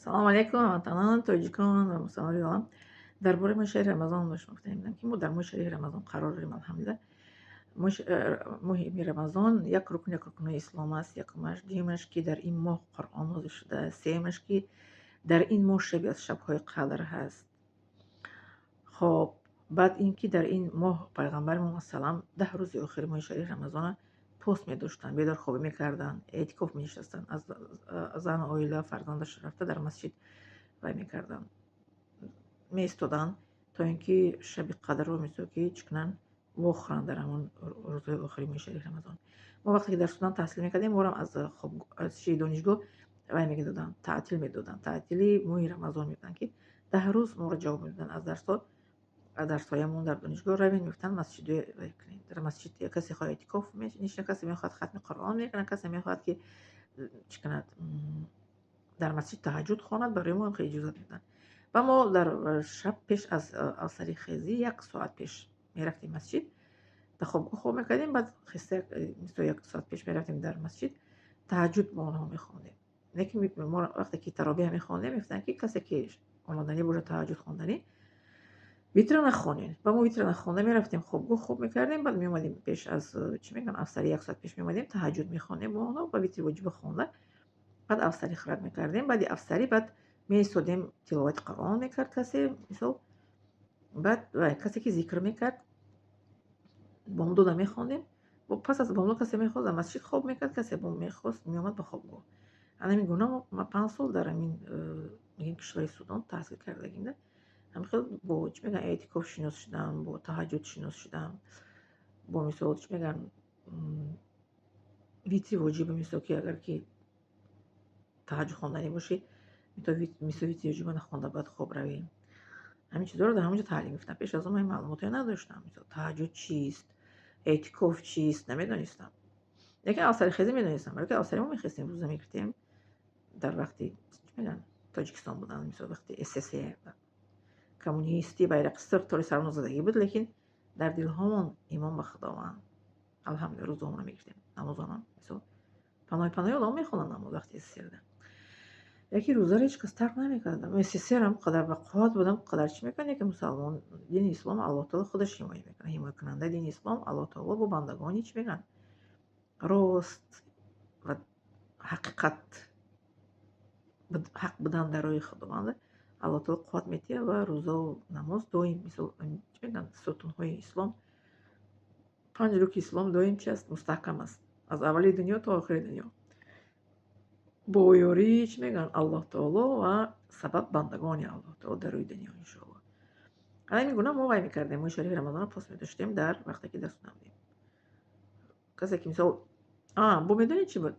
Салому алейкум, ҳамватанон, тоҷикон ва мусулмонони олам. Дар бораи моҳи шарифи Рамазон ба шумо гуфта будам, ки мо дар моҳи шарифи Рамазон қарор дорем, алҳамдулилла. Моҳи Рамазон як рукн, як рукнҳои ислом аст. Якумаш, дуюмаш, ки дар ин моҳ Қуръон нозил шудааст. Сеюмаш, ки дар ин моҳ шаби аз шабҳои қадр ҳаст. Хоб, баъд ин ки дар ин моҳ пайғамбари мо салам 10 рӯзи охири моҳи шарифи Рамазона пост медоштанд, бедорхобӣ мекарданд, эътикоф менишастанд, аз зану оила, фарзандаш рафта дар масҷид вай мекарданд, меистоданд, то ин ки шаби қадрро мисол ки чӣ кунанд, вохӯранд дар ҳамон рӯзҳои охири моҳи шарифи Рамазон. Мо вақте ки дар Судан таҳсил мекардем, моро аз чи донишгоҳ вай медоданд, таътил медоданд, таътили моҳи Рамазон медоданд, ки 10 рӯз моро ҷавоб медоданд аз дарсҳо, аз дарсҳоямон дар донишгоҳ. Равем, мегуфтанд, масҷиде вай кунед, дар масҷид касе хоҳад эътикоф менишинад, касе мехоҳад хатми Қуръон мекунад, касе мехоҳад ки чӣ кунад, дар масҷид таҳаҷҷуд хонад. Барои мо хеле иҷозат медоданд ва мо дар шаб пеш аз авсарихезӣ як соат пеш мерафтем масҷид, дар хобгоҳ хоб мекардем, баъд хеста мисол як соат пеш мерафтем дар масҷид, таҳаҷҷуд бо онҳо мехондем. Лекин мо вақте ки таровеҳ мехондем, мегуфтанд, ки касе ки омаданӣ бошад таҳаҷҷуд хонданӣ, витра нахонед. Ва мо витра нахонда мерафтем, хобгоҳ хоб мекардем, баъд меомадем пеш аз, чӣ мегӯянд, авсари як соат пеш меомадем, таҳаҷҷуд мехондем бо онҳо ва витри воҷиба хонда, баъд авсари хӯрак мекардем. Баъди авсарӣ баъд меистодем, тиловати Қуръон мекард касе, мисол, баъд касе ки зикр мекард, бомдода мехондем. Пас аз бомдод касе мехост дар масҷид хоб мекард, касе мехост меомад ба хобгоҳ. Ана ҳамин гуна ман 5 сол дар ҳамин мегӯем кишвари Судон таҳсил кардагим да. Ҳамин хел бо, чӣ мегӯянд, эътикоф шинос шудам, бо таҳаҷҷуд шинос шудам, бо мисол, чӣ мегӯянд, витри воҷиба, мисол ки агар ки таҳаҷҷуд хонданӣ бошӣ, мисол витри воҷиба нахонда бояд хоб равӣ. Ҳамин чизҳоро дар ҳамонҷо таълим гирифтам. Пеш аз он ман ин маълумотҳоро надоштам. Мисол, таҳаҷҷуд чист, эътикоф чист, намедонистам. Лекин авсарихезӣ медонистам, барои ки авсари мо мехестем, рӯза мегирифтем дар вақти, чӣ мегӯянд, Тоҷикистон будан, мисол, вақти СССР, коммунистӣ, байрақи сурх тори сарамон задагӣ буд, лекин дар дилҳомон имон ба Худованд, алҳамдулилла, рӯзаҳомонро мегирифтем, намозонам, мисол, паноҳи паноҳи Оллоҳ мехондам намоз вақти СССРда. Яке рӯзаро ҳеҷ кас тарк намекард. СССР ҳам қадар бақувват будам, қадар чӣ мекард, яке мусалмон дини ислом Аллоҳ таоло худаш ҳимоя мекунад. Ҳимоякунандаи дини ислом Аллоҳ таоло бо бандагони, чӣ мегӯянд, рост ва ҳақиқат, ҳақ будан дар роҳи Худованд, Аллоҳ таоло қувват медиҳад ва рӯзаву намоз доим, мисол, чӣ мегӯянд, сутунҳои ислом, панҷ рукни ислом доим чи аст, мустаҳкам аст аз аввали дунё то охири дунё бо ёрии, чӣ мегӯянд, Аллоҳ таоло ва сабаб бандагони Аллоҳ таоло дар рӯи дунё, иншоаллоҳ. Ҳамин гуна мо вай мекардем, моҳи шарифи Рамазонро пост медоштем дар вақте ки дар Судан будем. Касе ки мисол бо медонед, чӣ буд?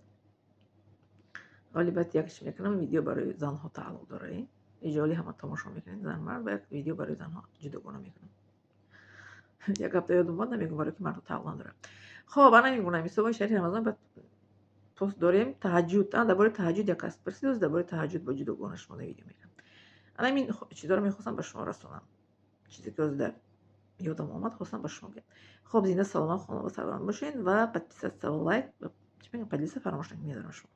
Ҳоли баъд як чӣ мекунам, видео барои занҳо тааллуқ дорад. Иҷоли ҳама тамошо мекунед, зан, мард, ва як видео барои занҳо ҷудогона мекунам. Як ҳафта ёдум омад, намегӯм, барои ки мардҳо тааллуқ надорад. Хоб, ана ин гуна, мисол, моҳи шарифи Рамазон баъд пост дорем, таҳаҷҷуд, дар бораи таҳаҷҷуд як кас пурсид, дар бораи таҳаҷҷуд бо ҷудогона шумо видео мекунам. Ана ҳамин чизҳоро мехостам ба шумо расонам. Чизе ки ҳозир дар ёдам омад, хостам ба шумо гӯям. Хоб, зинда, саломат, хонавода сарбаланд бошед ва подписаться, лайк, чӣ мегӯям, поделиться фаромӯш накунед. Медорам шумо.